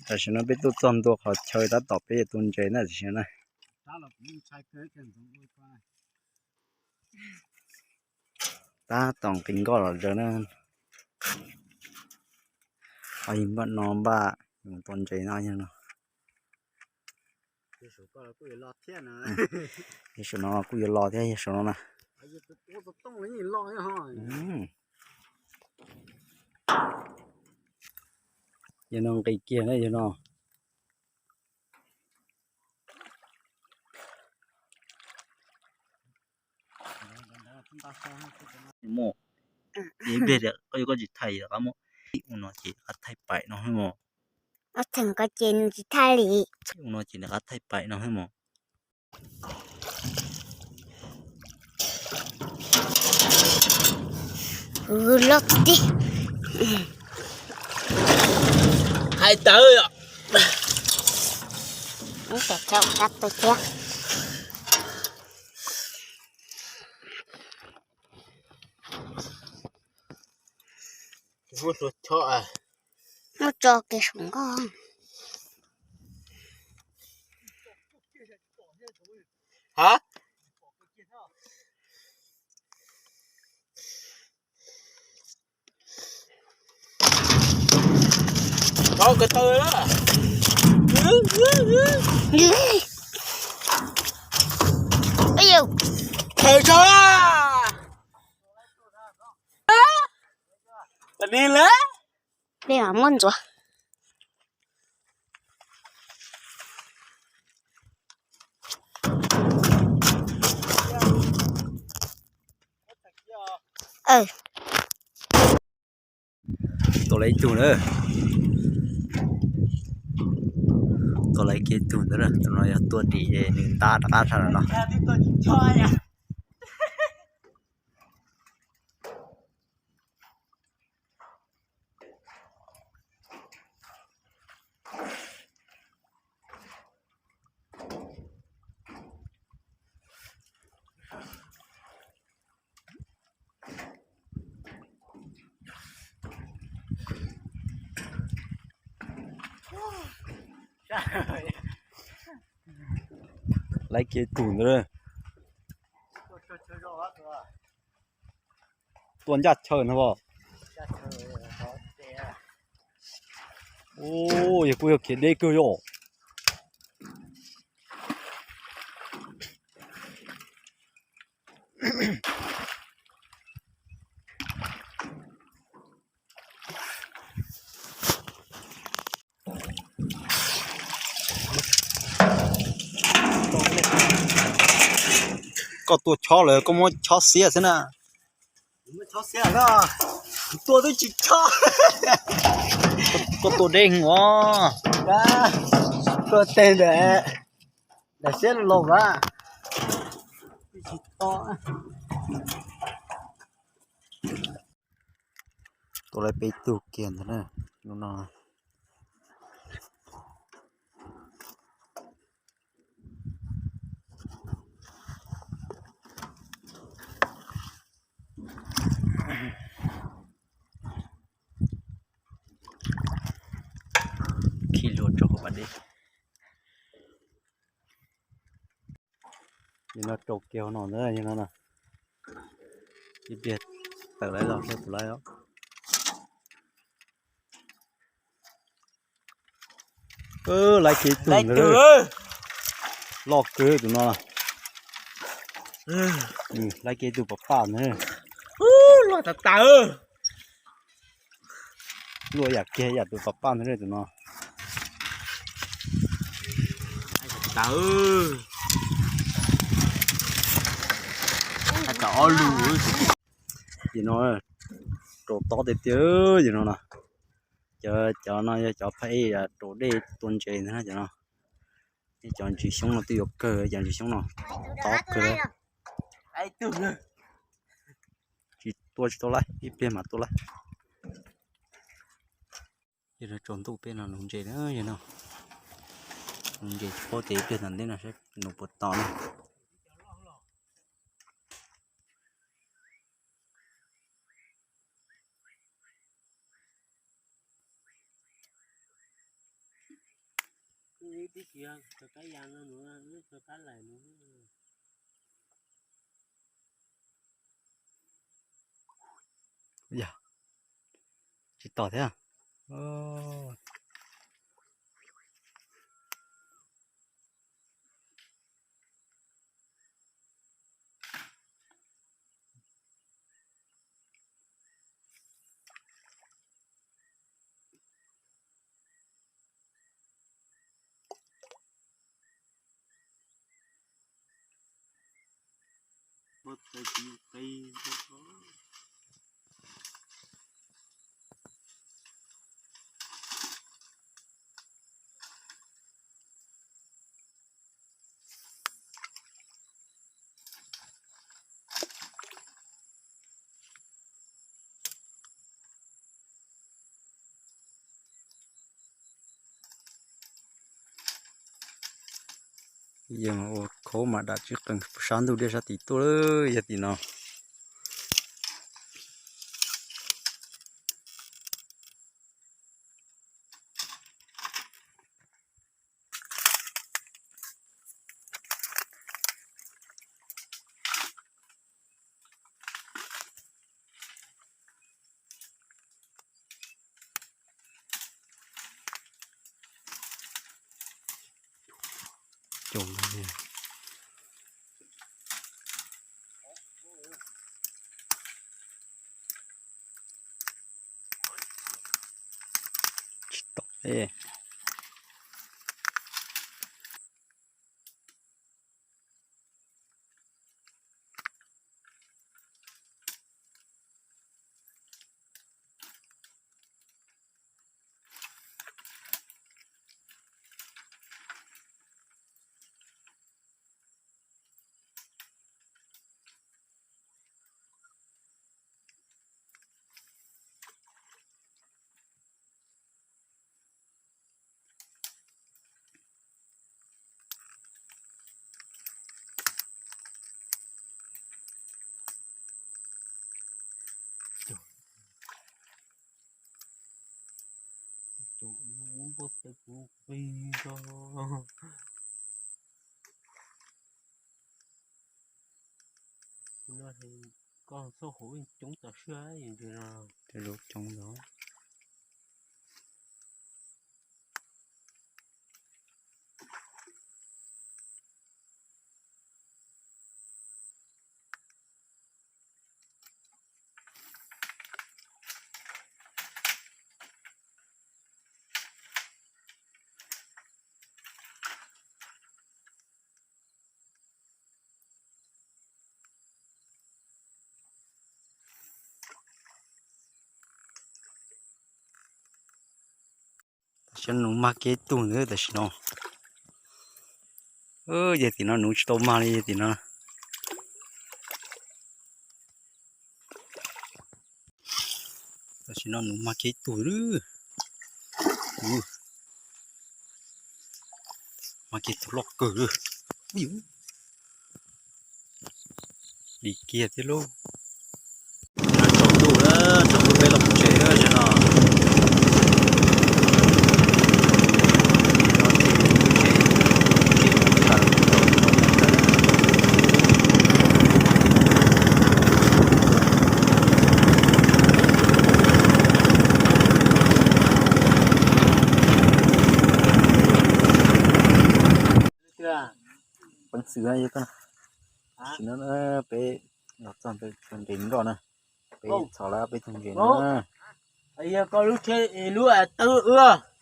Tam sim no peb tuaj txog ntua qhov chaw tab tom peb yuav tua ntses na tam sim no na. Tab tom nqis nkoj los zaws na. Ho yog npaj no npaj mus tua ntses no yog no. Yog saum no kuj yuav los thiab yog saum no na. Yog no nqis kiag na yog no. Ib pliag koj yuav koj tsis thaij qab muab. Ua no ces qab thaij paim no mos. Ob theem ko ces nws tsis thaij li. Ua no ces nws qab thaij paim no mos. Loj tiag. Hais tawv yom. Ib tsam tso rab tu thiab. Muab tso kiag saum nkoj. Ha? Thov ko taw la. Ej yau. Thawm tso la. Ni la. Peb mam muab ntxuav. Tua lawv ib tug na. Tua lawv kiag ib tug ntawd, tus no yog tua dim nws ntab rov qab sab no. Lawv kiag ib tug ntawd. Tua ncaj chaw no as. Yog kuj yog khiav deb kawg yom. Koj tua chob lawm koj muab chob xiab xwb na. Tua twb tsis chob. Koj tua deb heev os. Tua teg ntawm daim xiab los as. Tua lawv peb tug kiag ntawd na. Lub no khi lua rau hauv pas dej. Yog no rau kiag hauv no ntag, yog no na. Ib pliag tawm lawv los seb puas lawv os. Lawv kiag ib tug ntawd, loj kawg tus no. Lawv kiag ib tug pam paj ntawd. Loj tas tas. Luaj yam kiag yam tus pam paj ntawd tus no. Tawv. Tam ob lus. Ces no rau tob tiag tiag ces no na. Cov, cov no yog cov phaib rau dej tua ntses ntag cov no. Cov ntsis xyoob no twb yuav kawg, cov ntsis xyoob no tob kawg. Tsis tua tsis tau lawm, ib pliag mam tua lawm. Yog tsaus ntuj peb no nuv ntses na, yog no nuv ntses tsis paub tias ib pliag tom ntej no saib nuv puas to na. Twb tsis yog txog kab ya no nws, wb txog kab lais nws. Yog, tsis tom thiab. Yeej ua khaub mas dam tsis qees sab ntug dej sab tim tuaj lawm, yog tim no. Tsis tom li. Koj txhob hauv coob tas siab, coob ntawd. Tam sim no nuv mag kiag ib tug ntawd tam sim no. Yog tim no nuv tsis tau mag li yog tim no. Tam sim no nuv mag kiag ib tug. Mag kiag tug loj kawg. Dim kiag thiab lauj. Tsaus ntuj, tsaus ntuj peb los tsev lawm no. Peev xwm, tam sim no peb los txog ntawm tug ntses nroj na, peb txhom lawm peb tug ntses no. Yog koj lub tsheb lub twb wb.